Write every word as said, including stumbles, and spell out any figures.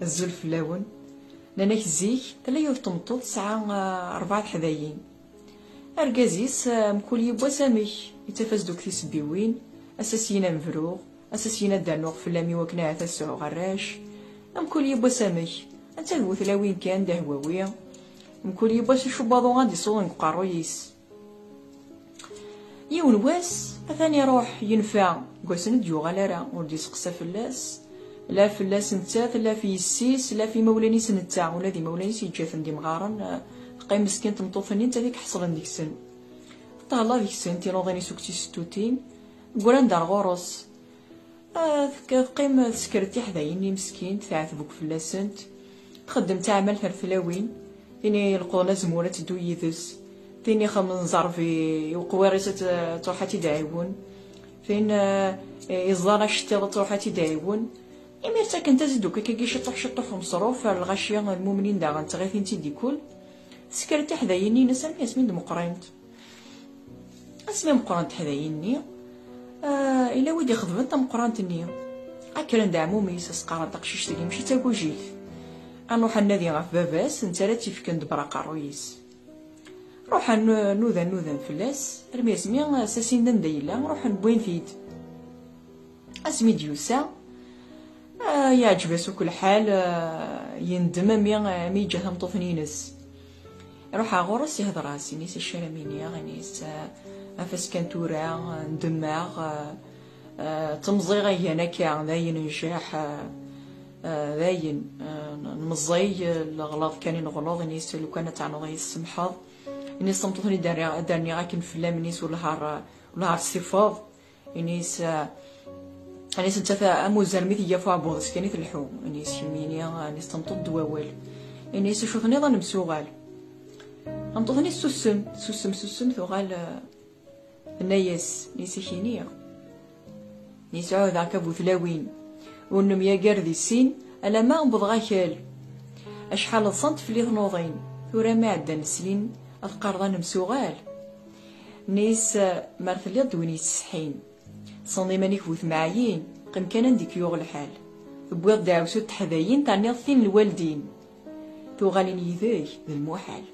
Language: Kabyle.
Azul fell-awen. Nnan-ak zik, tella yiwet tmeṭṭut tesɛa, ah, rebɛa teḥdayin. Argaz-is, ah, mkul yiwwas amek, yettaf-as-d akk tisebbiwin, ass-a syin ad mebruɣ, ass-a syin ad d-rnuɣ fell-am i wakken ahat ad sɛuɣ arrac. Mkul yiwwas amek, anta d bu tlawin kan d ahwawi. Mkul yiwwas icubbaḍ uɣan d-isuḍen deg uqerruy-is. Yiwen wass, atan iruḥ, yenfa, deg wass-nni ur d-yuɣal ara, ur d-iseqsa fell-as, la fell-as nettat, la f yessi-s, la f imawlan-is netta, ula d imawlan-is yeǧǧa-ten d imɣaren, eh, teqqim meskint tmeṭṭut-nni, nettat i iḥeṣlen deg-sen. Teṭṭehla deg-sen, tinuḍin-is akk d tisettutin, ggran-d ar ɣur-s. Ah, tek-, teqqim teskert tiḥdayin-nni meskint, teɛteb akk fell-asent. Txeddem taɛmalt ar tlawin. Tin ileqḍen azemmur ad teddu yid-s. Tin ixemmen ẓẓerb i, i uqwiṛ-is ad t-, ad truḥ ad t-id-ɛiwen. Tin, ah, iẓẓan aceṭṭiḍ ad truḥ ad t-id-ɛiwen. Imir ttakkent-as-id akk akkagi ciṭuḥ ciṭuḥ umeṣruf ar lɣaci lmumnin daɣen tɣitin-tt-id-ikul. Teskert tiḥdayin-nni-ines armi asmi d-meqqrent. Asmi meqqrent teḥdayin-nni, ah, yella wi d-ixedmen tameqqrant-nni. Akkren-d ɛmum-is, as-qqaren taqcict-agi mačči d tagujilt. A nruḥ ad nadi ɣef baba-s, netta ara tt-ifken debber aqerruy-is. Ruḥen, nudan, nudan fell-as, armi asmi, ah, sasin-d anda yella, ruḥen wwin-t-id. Asmi d-yusa, ah, yeɛǧeb-as akk lḥal, ah, yendem ami, ami yeǧǧa tameṭṭut-nni-ines. Iruḥ ar ɣur-s, ihder-as, ini-as acu ara m-iniɣ, ini-as, ah, af-as kan tura, ah, ndemmeɣ, ah, ah, ttemẓiɣ ay gan akka, d ayen njaḥ, ah, ah, d ayen, ah, n-, nmeẓẓiy, ah, leɣlaḍ kan i neɣleḍ, ini-as lukan ad teɛnuḍ ad yi-tsemḥeḍ. Ini-as tameṭṭut-nni d-rniɣ, d-rniɣ akken fell-am, ini-as wellah ar, wellah ar s-tifeḍ. Ini-as, ah, ini-as nettat am uzrem i tga f uɛebbuḍ-is kan i telḥu. Ini-as kemmini, ah, ini-as tameṭṭut d wawal. Ini-as acu tenniḍ ad nemsuɣal. Tameṭṭut-nni tessusem, tessusem, tessusem, tuɣal, ah, tenna-yas, ini-as ak-iniɣ. Ini-as ɛuhdeɣ-k a bu tlawin. Ur nemyagar di sin, alamma wwḍeɣ akal. Acḥal ḍsant fell-i tnuḍin, tura mi ɛeddan snin, ad qqareḍ ad nemsuɣal. Ini-as, ah, mer telliḍ d win yettsetḥin. Tessneḍ iman-ik bu tmeɛyin, qqim kan anda i k-yuɣ lḥal. Tewwiḍ-d aɛewsu n teḥdayin, terniḍ tin n lwaldin. Tuɣalin yid-k d lmuḥal.